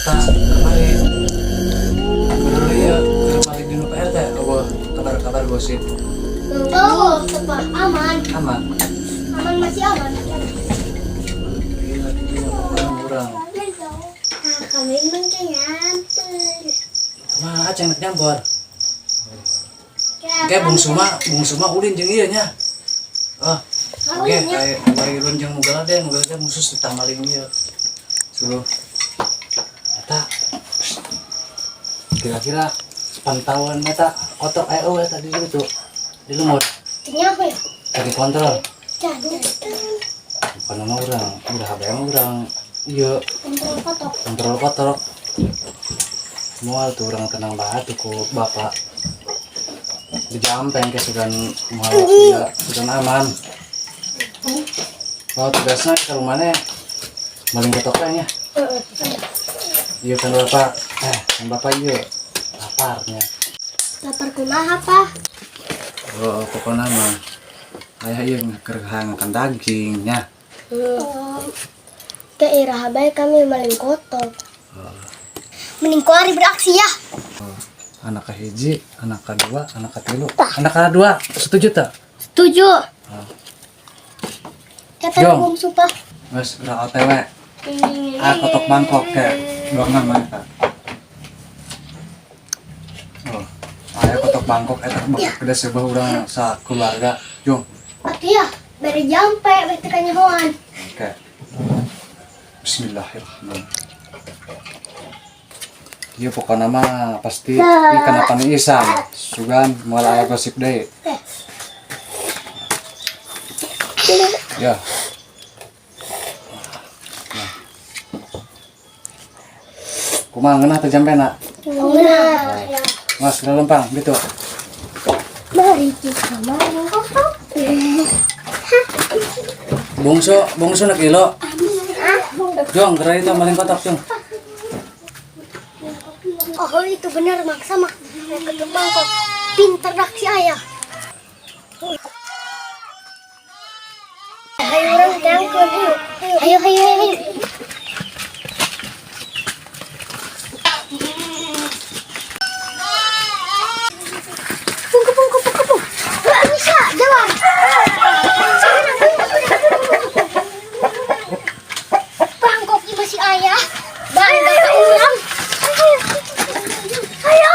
Eta kamari. Keur ieu, keur balik di nu Pak RT, eueuh kabar-kabar gosip. Oh, tepat aman. Aman. Aman, masih aman. Gila, gitu pokoknya urang. Nah, kami emang kayak nyamper. Kumaha aceng nek nyampor? Oke, bungsu mah ulin jeung ieu nya. Oh, oke, kayak kamari ulin jeung Mugaladen, Mugaladen khusus ditamaling ieu. Suruh. Eta kira-kira pantauan eta kotok aya eueuh eta di ditu. Di lumur. Ternyata ya. Tadi kontrol. Jadi Bukan nama urang, udah HBM urang. Iya, kontrol kotok. Kontrol kotok. Moal tuh urang tenang banget tuh ku bapak. Dijampeng ke sugan moal ya, sugan aman. Oh, tugasnya ke rumahnya maling kotoknya. Iya kan bapak, kan bapak iya laparnya. Lapar kumaha, Pak? Oh, pokoknya mah ayah iya keur makan daging nya. Ke iraha bae kami maling kotok. Mending kuari beraksi ya. Anak kahiji, anak kedua, anak ketilu, anak kedua, setuju tak? Setuju. Kata Jong. bungsu, Pak. Wes, udah OTW. Ah, kotok Bangkok kayak dua nama eta. Oh, aya kotok Bangkok eta gede sebuah urang sa keluarga. Jung, Atuh ya, bere jampe, bere kanyahoan. Oke. Bismillahirrahmanirrahim. Iya pokoknya mah pasti ieu kenapa nih isan. Sugan moal aya gosip deui. Ya. Nah. Kumaha ngeunah teh jampena? Nah, Mas, kita lempang gitu. Mari kita maling kotok. Bungsu, bungsu nak ilo. Jong, kira itu maling kotak, Jong. Oh, itu benar maksa mah. Kotok Bangkok. Pinter dak si ayah. Ayo orang tangkap, ayo. Ayo, ayo, ayo. Pung, pung, pung, pung, pung. Wah, bisa, jalan. Bangkok ini masih ayah. Bangga ke orang. Ayo.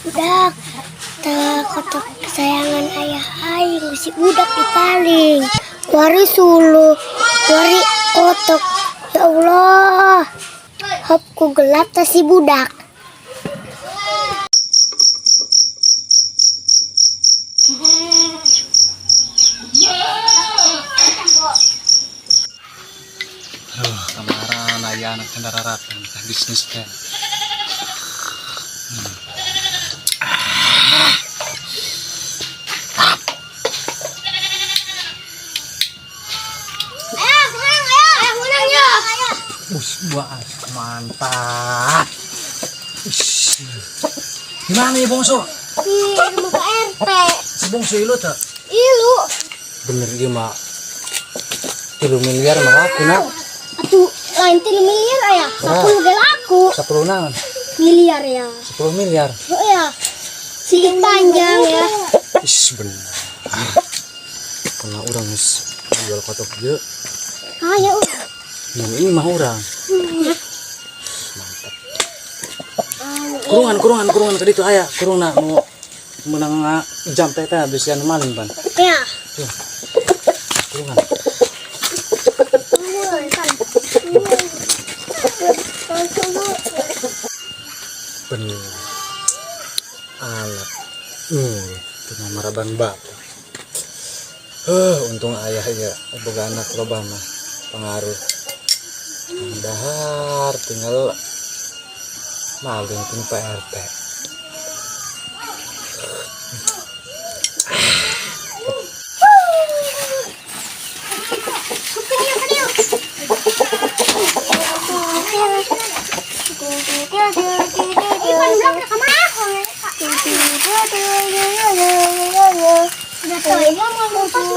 Budak, teh kotok kesayangan ayah aing si budak dipaling. Wari suluh, wari kotok. Ya Allah. Hop ku gelap teh si budak. Aduh, kemarin ayah anak cendera teh bisnis teh. Ayah, menang, ayah, ayah menang ya. Bus, buah mantap. Ush. Gimana ya bungsu? Di rumah Pak RT. Si bungsu ilu tuh. Ilu. Bener dia mah. 3 miliar mah aku nak. Atuh lain 3 miliar ayah. 10 gel aku. 10 naon? Miliar ya. 10 miliar. Oh ya. Sedikit panjang ya. Ish, bener. Karena orang geus jual kotok dia. Ah ya udah. Yang ini mah orang. Mantap. Kurungan, kurungan, kurungan ke ditu aya. Kurungna nu menang jam teh teh bisi anu maling ban. Ya. Tuh. Kurungan. Bener. Alat. Cuma maraban bapak. Untung ayah ya boga anak loba mah pengaruh. Dahar tinggal maling pun Pak RT. Tuh,